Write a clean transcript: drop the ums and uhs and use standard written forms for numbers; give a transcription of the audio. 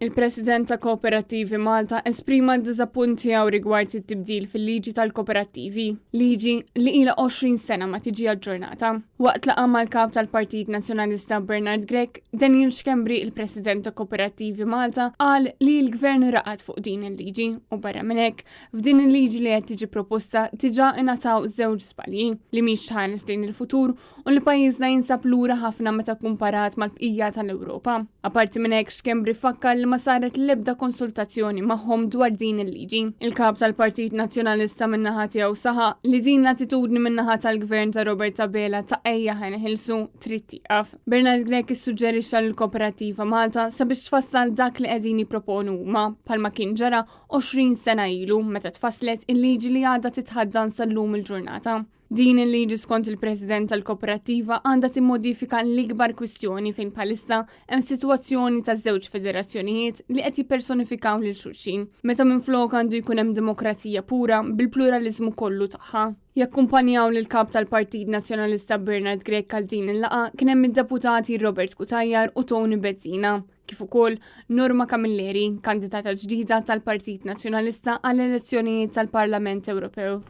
Il-President ta' Kooperattivi Malta esprima d-diżappunt tiegħu rigward it-tibdil fil-liġi tal-kooperattivi, liġi li ilha 20 sena ma tiġi aġġornata. Waqt laqgħa mal-Kap tal-Partit Nazzjonalista Bernard Grech, Daniel Schembri, il-President ta' Kooperattivi Malta, qal li l-Gvern raqad fuq din il-liġi u barra minn hekk, f'din il-liġi li qed tiġi proposta diġà ingħataw żewġ żbalji, li mhix tħares lejn il-futur u li pajjiżna jinsab lura ħafna meta kumparat mal-bqija tal-Ewropa. Apparti minn hekk, Schembri fakkar li ma saret l-ebda konsultazzjoni magħhom dwar din il-liġi. Il-Kap tal-Partit Nazzjonalista min-naħa tiegħu saħaq li din l-attitudni min-naħa tal-Gvern ta' Robert Abela ta' ejja ħa neħilsu trid tieqaf. Bernard Grech issuġġerixxa lill-Kooperattiva Malta sabiex tfassal dak li qegħdin jipproponu huma bħalma kien ġara 20 sena ilu meta tfasslet il-liġi li għadha titħaddan sal-lum il-ġurnata. Din il-liġi skont il-President tal-Kooperattiva għandha timmodifika l-ikbar kwistjoni fejn bħalissa hemm sitwazzjoni ta' żewġ federazzjonijiet li qed jippersonifikaw lil xulxin, meta minflok għandu jkun hemm demokrazija pura bil-pluraliżmu kollu tagħha. Jakkumpanjaw lill-Kap tal-Partit Nazzjonalista Bernard Grech għal din il-laqgħa kien hemm id-Deputati Robert Cutajar u Tony Bezzina, kif ukoll Norma Camilleri, kandidata ġdida tal-Partit Nazzjonalista għall-elezzjonijiet tal-Parlament Ewropew.